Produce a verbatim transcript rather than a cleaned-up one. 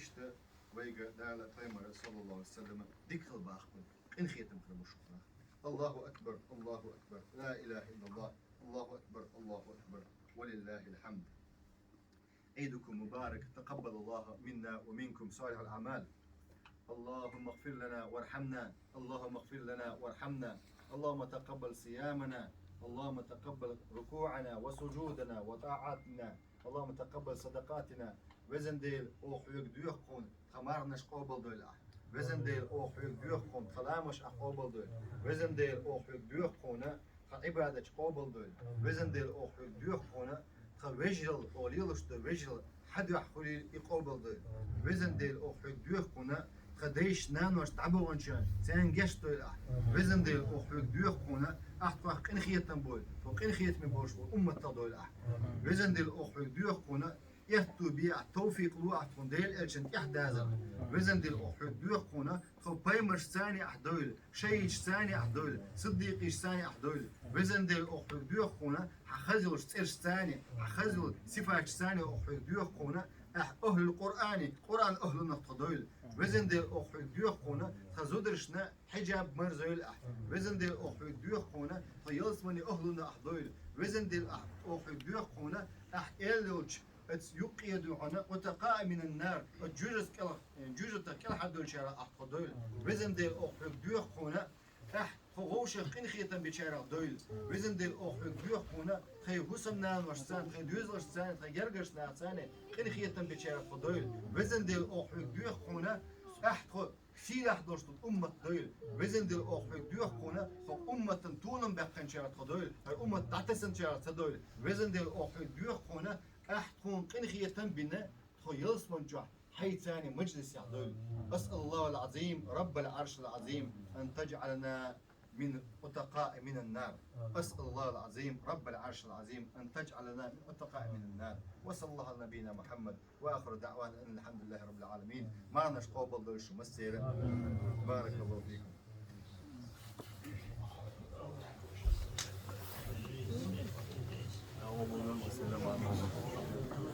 Иштта вайга Дала, Пайхамара, саллаллаху Ӏалайхи ва саллам, дика хила бахаб, къинхетам хила бу шух нах. Аллаху акбар, Аллаху акбар, ла илаха иллаллах, Аллаху акбар, Аллаху акбар, ва лиллахил хьамд. عيدكم مبارك، تقبل الله منا ومنكم صالح الأعمال. اللهم اغفر لنا وارحمنا، اللهم اغفر لنا وارحمنا، اللهم تقبل صيامنا، اللهم تقبل ركوعنا وسجودنا وطاعاتنا، اللهم تقبل صدقاتنا. Везан Дела, оха хьоьга доьху хьуна тха марханаш къобалдойла ахь. Везан Дела, оха хьоьга доьху хьуна тха ламазаш ахь къобалдойла. Везан Дела, оха хьоьга доьху хьуна тха Ӏибадаташ къобалдойла. Везан Дела, оха хьоьга доьху хьуна тха вежарал, оха лелаш дола вежарал хьа дуьхьа хуьлийла, и къобалдойла. Везан Дела, оха хьоьга доьху хьуна тха дайша, наноша дӀабаханчарна, царна гечдойла ахь. Везан Дела, оха хьоьга доьху хьуна ахь тхох къинхетам бойла, тхо къинхетаме болуш болу умматах дойла ахь. Везан Дела, оха хьоьга доьху хьуна аьтту бе ахь, товфикъ ло ахь тхуна Делан элчанна тӀехь дазар. Везан Дела, оха хьоьга доьху хьуна тхо пайхамаршца цхьаьна ахь дойла, шахӀидашца цхьаьна ахь дойла, сиддикъашца цхьаьна ахь дойла. Везан Дела, оха хьоьга доьху хьуна хьан хаза йолчу цӀерашца цхьаьна, хьан хаза йолчу сифаташца цхьаьна оха хьоьга доьху хьуна ахь ахӀлул Къуръани, Къуръан ахӀлунах тхо дойла. Везан Дела, оха хьоьга доьху хьуна тхан зударшна хьиджаб марзойла ахь. Везан Дела, оха хьоьга доьху хьуна тхо ялсаманин ахӀлунах ахь дойла. Везан Дела, ахь, оха хьоьга доьху хьуна ахь аьлла йолчу оцу юккъе дуьхьал, «Утакъаъ минан нар», оцу жужаца кӀел-, жужатах кӀелхьардолчарах ахь тхо дойла. Везан Дела, оха хьоьга доьху хьуна ахь тхо вовшах къинхетам бечарах дойла. Везан Дела, оха хьоьга доьху хьуна тхайн хӀусамнаношца цхьаьна, тхайн доьзалшца цхьаьна, тхайн гергарчу нахаца цхьаьна къинхетам бечарах тхо дойла. Везан Дела, оха хьоьга доьху хьуна ахь тхо сийлахь долуш долу уммат дойла. Везан Дела, оха хьоьга доьху хьуна тхо умматан толам баьккхинчарах тхо дойла, хӀара уммат дӀатесначарах ца дойла. Везан Дела, оха хьоьга доьху хьуна ахь тхуна къинхетам бина тхо ялсаман чохь хьайца цхьаьна мажлисехь дойла. أسأل الله العظيم رب العرش العظيم أن تجعلنا من عتقاء من النار. أسأل الله العظيم رب العرش العظيم أن تجعلنا من عتقاء من النار. وصلى الله على نبينا محمد. وآخر دعوانا أن الحمد لله رب العالمين. Марханаш къобалдойла шун массеран. بارك الله فيكم.